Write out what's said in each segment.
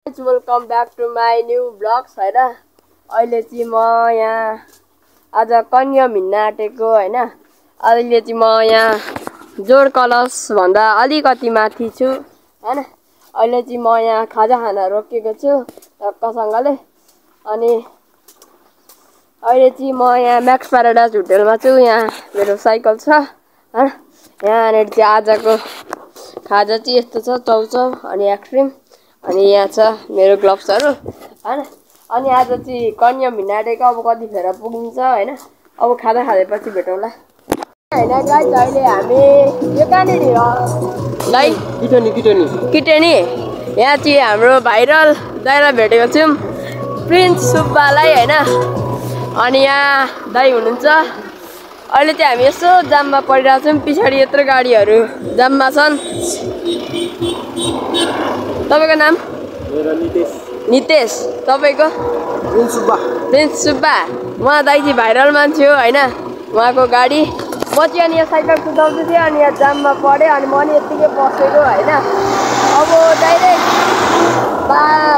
Welcome back to my new vlogs होइन। अहिले चाहिँ म यहाँ आज कन्याम हिँड्न आँटेको होइन। अहिले चाहिँ म यहाँ जोर कलश भन्दा अलिकति माथि छु होइन। अहिले चाहिँ म यहाँ खाजा खान रोकेको छु टक्कसँगले। अनि अहिले चाहिँ म यहाँ म्याक्स प्याराडाइज होटेलमा छु। यहाँ मेरो साइकल छ होइन। यहाँनिर चाहिँ आजको खाजा चाहिँ यस्तो छ, चाउचाउ अनि आइसक्रिम। अनि यहाँ छ मेरो ग्लोभ्सहरू होइन। अनि आज चाहिँ कन्याम हिँड्न आँटेको, अब कतिखेर पुगिन्छ होइन। अब खाजा खाएपछि भेटौँला होइन गाइस। अहिले हामी यो कहाँनिर दाइ किटनी यहाँ चाहिँ हाम्रो भाइरल दाइलाई भेटेको छौँ, प्रिन्स सुब्बालाई होइन। अनि यहाँ दाइ हुनुहुन्छ। अहिले चाहिँ हामी यसो जाममा परिरहेको छौँ, पछाडि यत्रो गाडीहरू जाममा छन्। तपाईको नाम? मेरो नितेश। तपाईको? प्रिन्स सुब्बा। उहाँ दाइ चाहिँ भाइरल मान्छे हो होइन। उहाँको गाडी म चाहिँ अनि यहाँ साइकल कुदाउँदै थिएँ अनि यहाँ जाममा पढेँ अनि म नि यत्तिकै बसेको होइन। अब डाइरेक्ट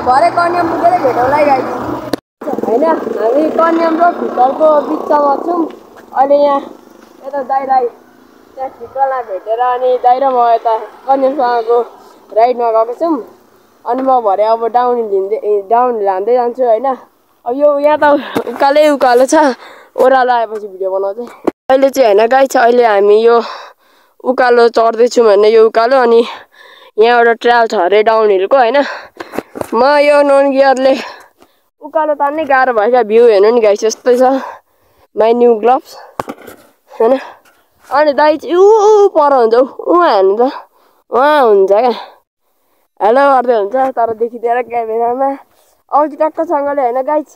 भरे कन्याम पुगेर भेटौँला गाइस होइन। हामी कन्याम र फिकलको बिचमा छौँ अहिले। यहाँ यता दाइलाई त्यहाँ फिकलमा भेटेर अनि दाइ र म यता कन्यामसँगको राइडमा गएको छौँ। अनि म भरे अब डाउन लाँदै जान्छु होइन। अब यो यहाँ त उकालो छ, ओह्रालो आएपछि भिडियो बनाउँछु। अहिले चाहिँ होइन गाइस, अहिले हामी यो उकालो चढ्दैछौँ भने यो उकालो। अनि यहाँ एउटा ट्रायल छ अरे डाउन हिलको होइन। म यो नन गियरले उकालो तान्नै गाह्रो भएछ। भ्यू हेर्नु नि गाइस, यस्तै छ माई न्यू ग्लोभ्स होइन। अनि दाइ चाहिँ पर हुन्छ उहाँ हेर्नु त, उहाँ हुन्छ क्या हेलो गर्दै हुन्छ तर देखिदिएर क्यामेरामा। अब चाहिँ टक्कसँगले होइन गाइस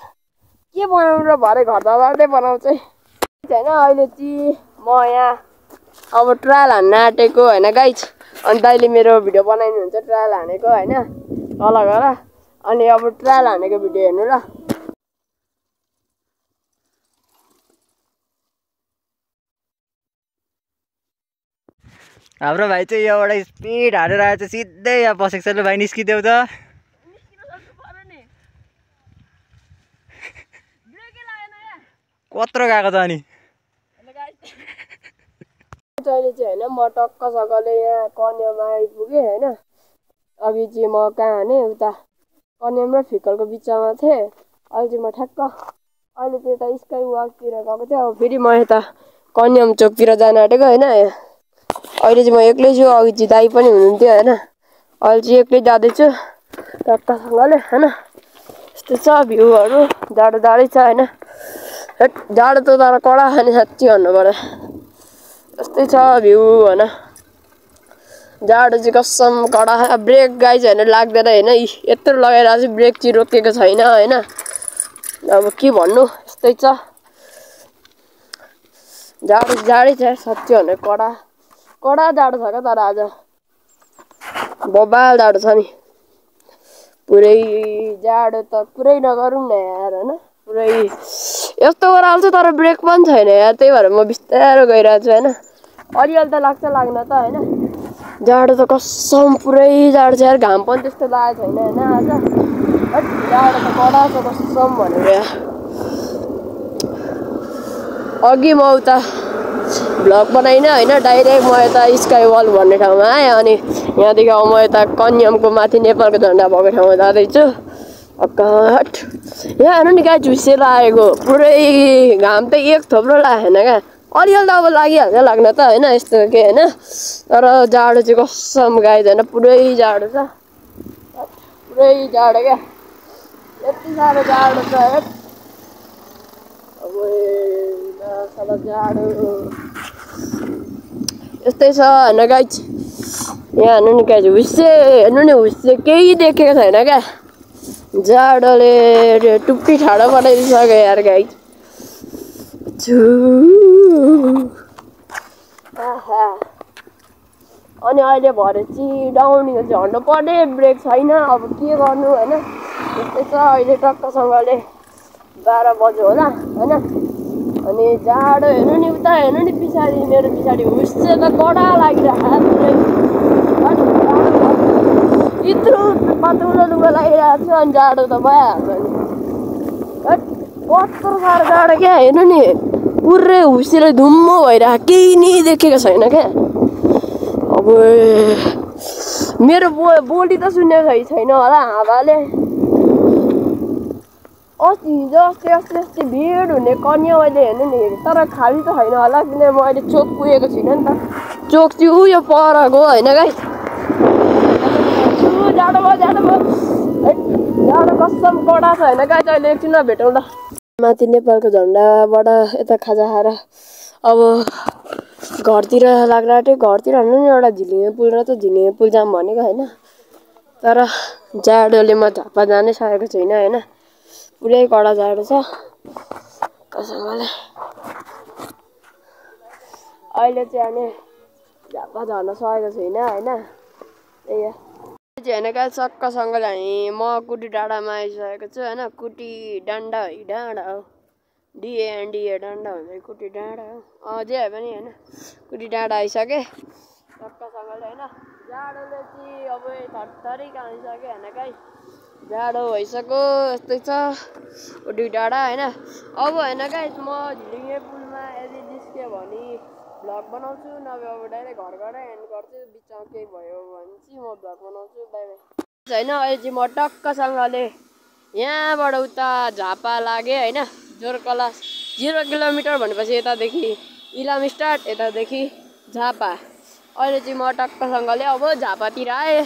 के बनाउनु र भरे घर जाँदै बनाउँछ होइन। अहिले चाहिँ म यहाँ अब ट्रायल हान्न आँटेको होइन गाइस। अनि दाइले मेरो भिडियो बनाइदिनुहुन्छ ट्रायल हानेको होइन तल गएर। अनि अब ट्रायल हानेको भिडियो हेर्नु ल। हाम्रो भाइ चाहिँ यहाँबाट स्पिड हालेर आएछ, सिधै यहाँ बसेको छ। ल भाइ निस्किदेऊ त। कत्रो गएको त अनि अहिले चाहिँ होइन म टक्कसँगले यहाँ कन्याममा आइपुगेँ होइन। अघि चाहिँ म कहाँ हाने उता कन्याम र फिकलको बिचमा थिएँ। अहिले चाहिँ म ठ्याक्क अहिले चाहिँ यता स्काई वाकतिर गएको थिएँ। अब फेरि म यता कन्याम चोकतिर जान आँटेको होइन। अहिले चाहिँ म एक्लै छु, अघि चाहिँ दाइ पनि हुनुहुन्थ्यो होइन। अहिले चाहिँ एक्लै जाँदैछु टक्कसँगले होइन। यस्तो छ भ्यूहरू, जाडो छ होइन। जाडो त तर कडा खाने साँच्ची भन्नुपर्दा यस्तै छ भ्यू होइन। जाडो चाहिँ कसम कडा। ब्रेक गाइज होइन लाग्दैन होइन। यत्रो लगाइरहेको चाहिँ ब्रेक चाहिँ रोकेको छैन होइन। अब के भन्नु, यस्तै छ जाडै छ साँच्ची भने कडा जाडो छ क्या। तर आज बबाल जाडो छ नि, पुरै जाडो त पुरै नगरौँ न यार होइन। पुरै यस्तो गराउँछ तर ब्रेक पनि छैन यार। त्यही भएर म बिस्तारो गइरहेको छु होइन। अलिअलि त लाग्न त होइन। जाडो त कसम पुरै जाडो छ यार। घाम पनि त्यस्तो लागेको छैन होइन आज। जाडो त कडा छ कसम भनेर यार। अघि म उता भ्लग बनाइनँ होइन। डाइरेक्ट म यता स्काई वल भन्ने ठाउँमा आएँ। अनि यहाँदेखि अब म यता कन्यामको माथि नेपालको झन्डा भएको ठाउँमा जाँदैछु। हट यहाँ हेर्नु नि गाइस झुसे लागेको पुरै। घाम त एक थोप्रो लागेन क्या, अलिअलि त अब लागिहाल्छ लाग्न त होइन। यस्तो के होइन तर जाडो चाहिँ कसम गाइस होइन पुरै जाडो छ। पुरै जाडो क्या, यति साह्रो जाडो छ हेट। अब साह्रो जाडो यस्तै छ होइन गाइस। यहाँ हेर्नु नि गाइस हुस्से हेर्नु नि, हुस्से केही देखेको छैन क्या। जाडोले टुप्पी ठाडो बनाइदिइसक्यो यार गाइस। अनि अहिले भरे चाहिँ डाउन झर्नु पर्ने, ब्रेक छैन। अब के गर्नु होइन। त्यस्तै छ अहिले टक्कसँगले 12 बज्यो होला होइन। अनि जाडो हेर्नु नि, उता हेर्नु नि पछाडि, मेरो पछाडि हुस्से त कडा लागिरहेको पुरै। यत्रो पत्रो लुगा लगाइरहेको छु अनि जाडो त भइहाल्छ नि कत्रो साह्रो जाडो क्या हेर्नु नि पुरै हुस्सेर धुम्म भइरहेको केही नै देखेको छैन क्या अब मेरो बोली त सुन्ने छैन होला हावाले हिजो अस्ति भिड हुने कन्या मैले हेर्नु नि तर खाली त छैन होला किन म अहिले चोक पुगेको छुइनँ नि त चोक चाहिँ उयो परको होइन गाइस जाडो भयो जाडो कसम कडा छ होइन गाइस अहिले एकछिनमा भेटौँ ल माथि नेपालको झन्डाबाट यता खाजा खाएर अब घरतिर लाग्दा घरतिर हाल्नु नि एउटा झिलिमे पुल र त झिलिमे पुल जाम भनेको होइन तर जाडोले म झापा जानै सकेको छुइनँ होइन पुरै कडा जाडो छ कसैले अहिले चाहिँ अनि झापा झर्न सकेको छुइनँ होइन त्यही हो होइन क्या सक्कसँगले म कुटी डाँडामा आइसकेको छु होइन कुटी डाँडा हो डिए डाँडा हुन्छ कुटी डाँडा हो जे भए पनि होइन कुटी डाँडा आइसकेँ सक्कसँगले होइन जाडोले चाहिँ अब थरथरी काँडिसक्यो होइन गाइस जाडो भइसक्यो यस्तै छ कुटी डाँडा होइन अब होइन गाइस म झिलिमे पुलमा यदि निस्क्यो भने भ्लग बनाउँछु नभए अब डाइरेक्ट घर गएर एन्ड गर्छु बिचमा केही भयो भने चाहिँ म भ्लग बनाउँछु बाई बाई होइन अहिले चाहिँ म टक्कसँगले यहाँबाट उता झापा लागेँ होइन जोरकला 0 किलोमिटर भनेपछि यतादेखि इलाम स्टार्ट यतादेखि झापा अहिले चाहिँ म टक्कसँगले अब झापातिर आएँ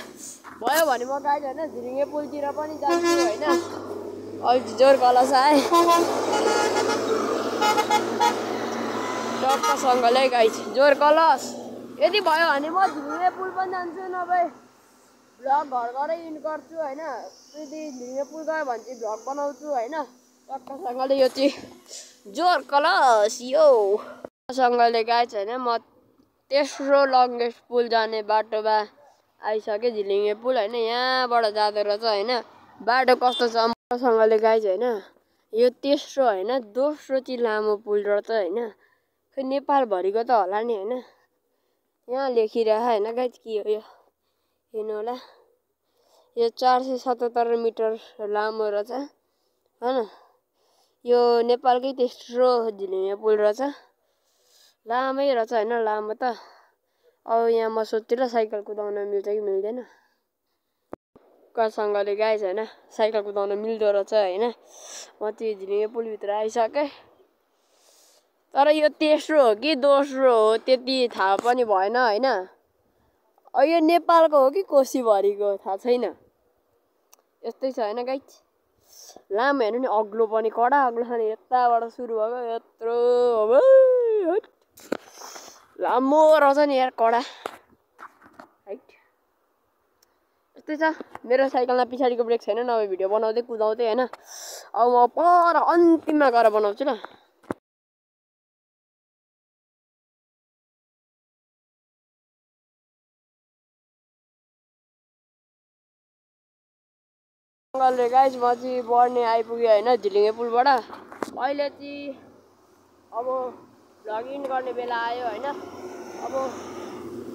भयो भने म गाइस होइन झिलिमे पुलतिर पनि जान्छु होइन अहिले जोरकलस आएँ टक्कसँगले गाइस जोरकलस यदि भयो भने म झिलिमे पुल पनि जान्छु नभए भ्लग घर घरै इन गर्छु होइन यदि झिलिमे पुल गयो भने चाहिँ भ्लग बनाउँछु होइन टक्कसँगले यो चाहिँ जोरकलस यो सँगले गाइस होइन म तेस्रो लङ्गेस्ट पुल जाने बाटोमा आइसकेँ झिलिमे पुल होइन यहाँबाट जाँदो रहेछ होइन बाटो कस्तो छ सँगले गाइस होइन यो तेस्रो होइन दोस्रो चाहिँ लामो पुल रहेछ होइन खै नेपालभरिको त होला नि होइन यहाँ लेखिरह होइन गाइस के हो यो हेर्नु होला यो 477 मिटर लामो रहेछ होइन यो नेपालकै तेस्रो झिलिमे पुल रहेछ लामै रहेछ होइन लामो त अब यहाँ म सोध्छु साइकल कुदाउन मिल्छ कि मिल्दैन सँगले गाइस होइन साइकल कुदाउन मिल्दो रहेछ होइन म चाहिँ झिलिमे पुलभित्र आइसकेँ तर यो तेस्रो हो कि दोस्रो हो त्यति थाहा पनि भएन होइन यो नेपालको हो कि कोसीभरिको थाहा छैन यस्तै छ होइन गाइस लामो हेर्नु नि अग्लो पनि कडा अग्लो छ नि यताबाट सुरु भएको यत्रो लामो रहेछ नि यार कडा हाइट यस्तै छ मेरो साइकलमा पछाडिको ब्रेक छैन नभए भिडियो बनाउँदै कुदाउँदै होइन अब म पर अन्तिममा गएर बनाउँछु ल गाइस म चाहिँ बढ्ने आइपुगेँ होइन झिलिमे पुलबाट अहिले चाहिँ अब भ्लग इन गर्ने बेला आयो होइन अब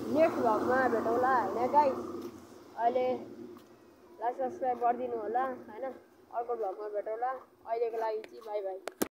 नेक्स्ट भ्लगमा भेटौँला होइन गाइस अहिले लाइक सब्सक्राइब गरिदिनु होला होइन अर्को भ्लगमा भेटौँला अहिलेको लागि चाहिँ बाई बाई